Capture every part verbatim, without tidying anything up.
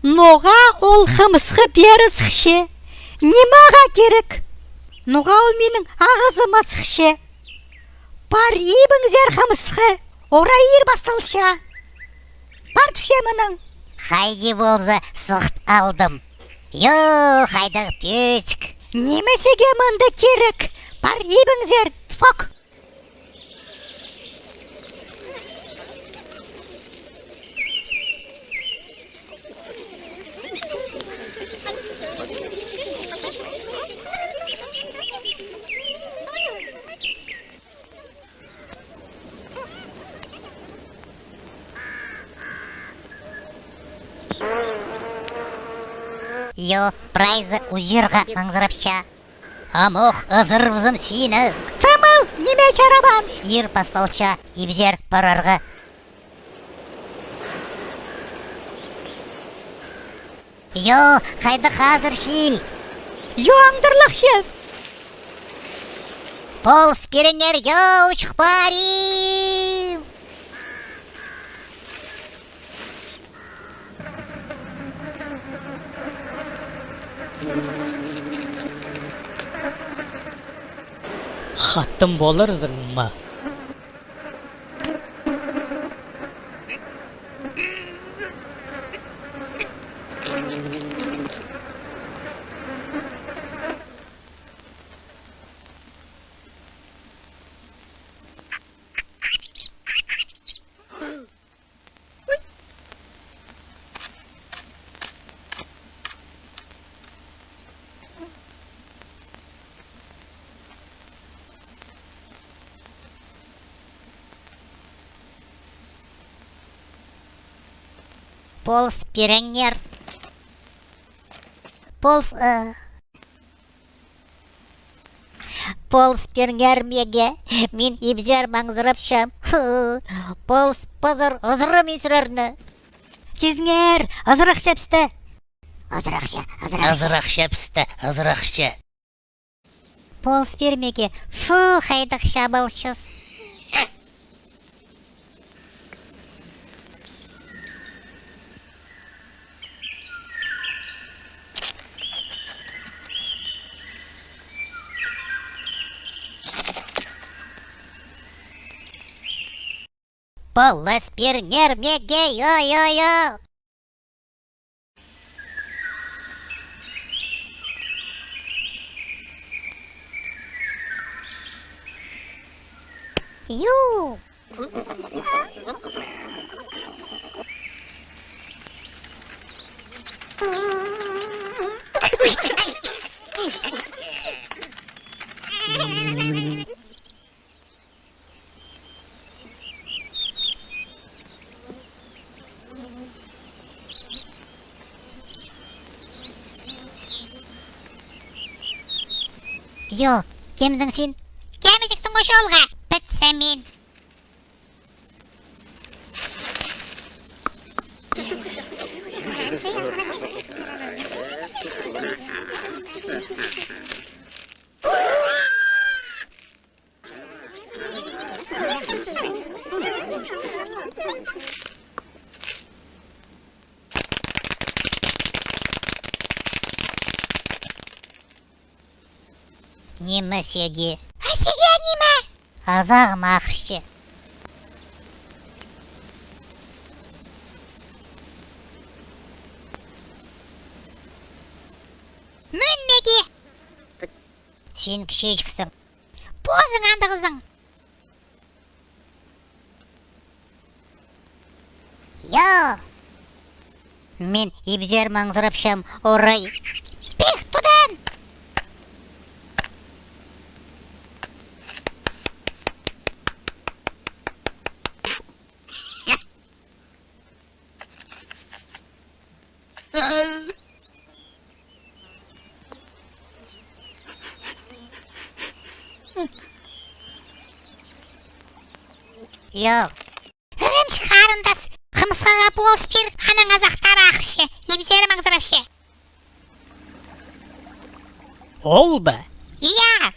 Ноға ол хымысха пеер сыхча? Ниме ағаа кирек? Ноға ол минің ағазыма сыхча? Пар ибіңзер хымысха, орай иир пасталча. Пар тӱс мынаң. Хайди полза сығып алдым. Йо, хайдағ пӧзік. Ниме сиге мында кирек? Пар ибіңзер, фок. Йо, прайзы узирға маңзырапча. Амох ызырыбызым сині. Тымыл, ниме чарабаан? Иир пасталча, ибзер парарға. Йо, хайдағ хазыр чиил? Йо, аңдарлахча. Полыс пиріңер, йо, учух парим. Хатым поларзың ма? Полыс пиріңер. Полыс, э, полыс пиріңер меге, мин ибзер маңзырапчам. Полыс пазар, ызыра мин сірерні. Чизіңер, ызырахча пісті. Ызырахча, ызырахча. Ызырахча пісті, ызырахча. Полыс пир меге. Фу, хайдағ чабалчыс. Полыс пиріңер меге, йо, йо, йо. Ю. Йо, кемзің син? Кеміҷіктің очолға пітсем мин. Ниме сиге? А сиге ниме? Азағым ағырча. Мӱн меге. Син кічіҷексің. Позың андағзың. Йо! Мин ибзер маңзырапчам, орай. Пих, тудаң! Йо. Ірімҷік харындас, хымысхаға полыс пир, анаң азахтар ағырча, ибзер маңзырапча. Ол ба? Я.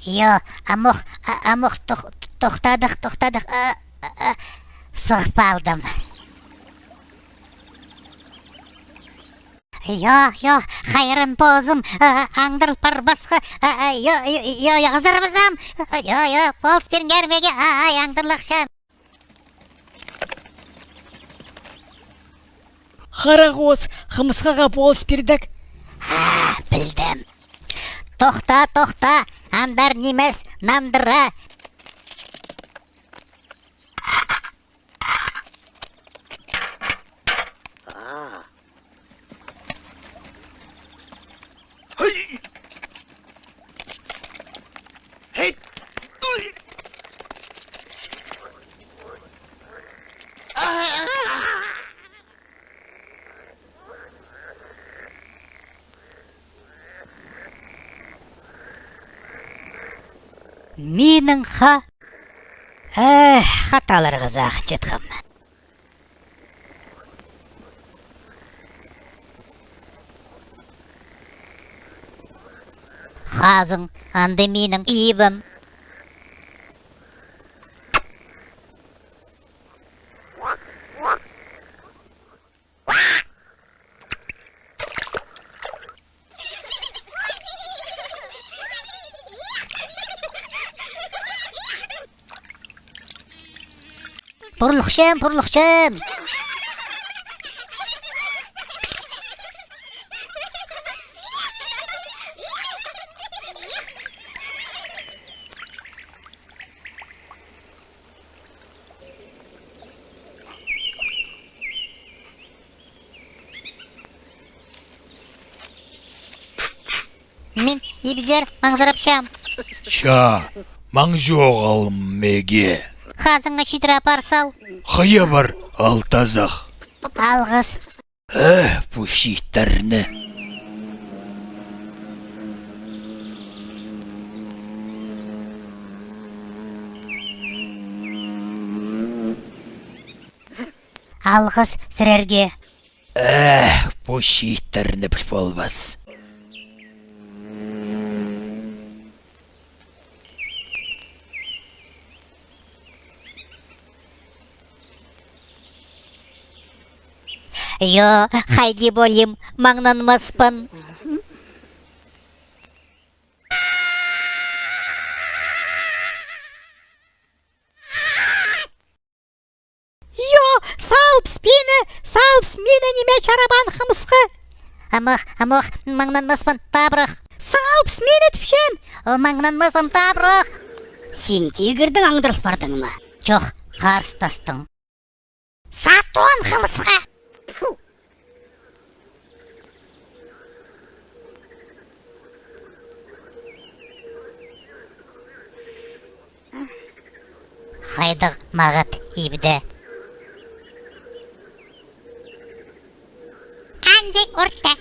Йо, амох, а-, амох, тох-, тохтадых, тохтадых, а, а, а, сығып алдым. Йо, йо, хайран позым, а, аңдарыл парбасха, а, а, йо, йо, йо, йо, ызырбазам, йо, йо, полыс пиріңер меге, а, а, аңдарлахчам. Харағос, хымысхаға полыс пирдек. А, пілдім. Тохта, тохта, андар нимес, нандыра. Минің ха-, эх, хаталарға сағынчатхам. Хазың, анда минің ибім. Пурлухчам, пурлухчам. Мин ибзер маңзырапчам. Ча, маң чоғыл меге. Хазыңа читіре апар сал. Хая пар, алтазах. Алғыс. Эх, пу чииттерні. Алғыс сірерге. Эх, пу чииттерні піл полбас. Йо, хайди полим, маңнанмаспын. Йо, салыбыс мині, салыбыс мині, ниме чарабаан хымысха. Амох, амох, маңнанмаспын, табырах. Салыбыс мині тіпчем. О, маңнанмазам, табырах. Син тигірдең аңдарыл пардың ма? Чох, харыстастың. Сатуан хымысха. Хайдағ мағат ибде. Анзы орта.